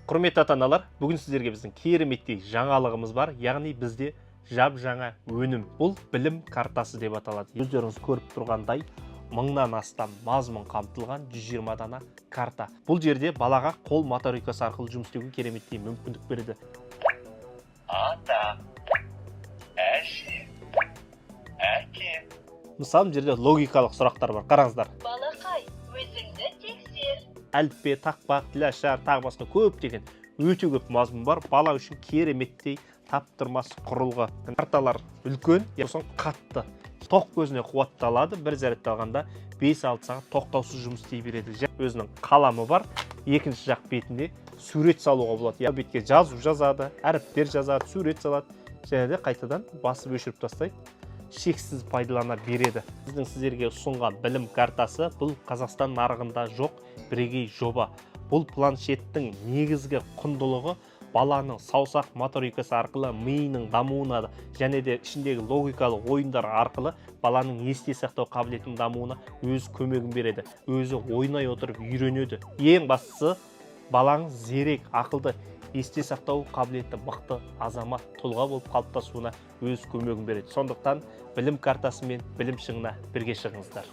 Құрметті ата аналар, бүгін сіздерге біздің кереметтей жаңалығымыз бар, яғни бізде жап жаңа өнім. Бұл білім картасы деп аталады. Өздеріңіз көріп тұрғандай, 1000-нан астам мазмұн қамтылған 120 дана карта. Бұл жерде балаға қол моторикасы арқылы жұмыс істеуге кереметтей мүмкіндік береді. Ата, әже, әке. Мысалы, мына жерде логикалық сұрақтар бар, қараңыздар. Балақай, өзіңді тексер. Әліппе, тақпақ, тілашар, тағы басқа көптеген, өте көп мазмұн бар. Бала үшін кереметтей таптырмас құрылғы. Карталар үлкен, сосын қатты, тоқ көзіне қуатталады. Бір зарядталғанда 5-6 сағат тоқтаусыз жұмыс істей береді. Өзінің қаламы бар, екінші жақ бетінде сурет салуға болады. Я бетке жазу жазады, әріптер жазады, сурет салады және де қайтадан басып өшіріп тастайды, шексіз пайдалана береді. Біздің сіздерге ұсынған білім картасы — бұл Қазақстан нарығында жоқ бірегей жоба. Бұл планшеттің негізгі құндылығы — баланың саусақ моторикасы арқылы миының дамуына және де ішіндегі логикалық ойындар арқылы баланың есте сақтау қабілетінің дамуына өз көмегін береді. Өзі ойнай отырып үйренеді. Ең бастысы, балаңыз зерек, ақылды, есте сақтау қабілеті мықты азамат, тұлға болып қалыптасуына өз көмегін береді. Сондықтан білім картасы мен білім шыңына бірге шығыңыздар.